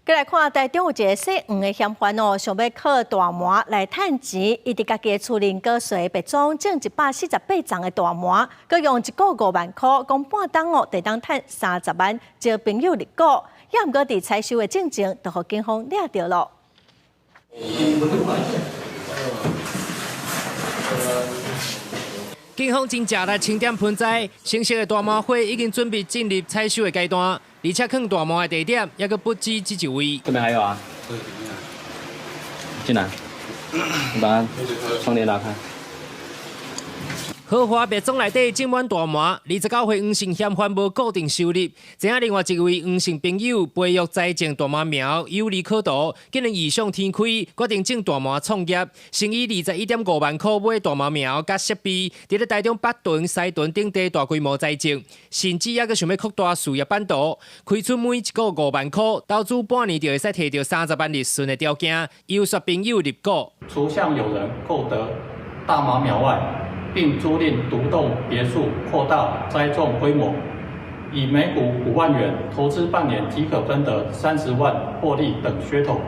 過來看台中有一个姓黃的嫌犯哦，想欲靠大麻來趁錢，伊佇家己的厝裡高水別莊種148叢的大麻，閣用一股5萬箍，講半冬哦，就當趁30萬，招朋友入股，也毋過佇採收的進前，就予警方掠著囉。警方真食力清點盆栽，成熟的大麻花已經準備進入採收的階段，而且囥大麻的地點猶閣不止這一位。這邊還有啊，進來，你把窗簾拉開。豪華別莊內底種滿大麻，29歲黃姓嫌犯無固定收入，知影另外一位黃姓朋友培育栽種大麻苗有利可圖，竟然異想天開，決定種大麻創業，先以21.5萬箍買大麻苗佮設備，佇咧台中北屯、西屯等地大規模栽種，甚至猶閣想欲擴大事業版圖，開出每一股5萬箍，投資半年就會使提著30萬利潤的條件，遊說朋友入股。除向友人購得大麻苗外，並租賃獨棟別墅擴大栽種規模，以每股5萬元投資半年即可分得30萬獲利等噱頭，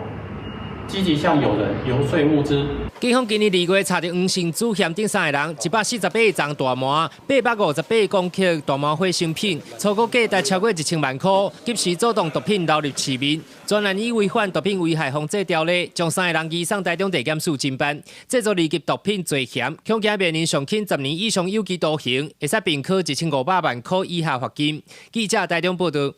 積極向友人遊說募資。警方今年2月查著黃姓主嫌等三个人，148叢大麻，858公克大麻花成品，初估價值超過1000萬箍，及時阻擋毒品流入市面。專案以違反毒品危害防制條例，將三个人移送台中地檢署偵辦。製造二級毒品罪嫌，恐驚面臨上輕10年以上有期徒刑，會使併科1500萬箍以下罰金。記者台中報導。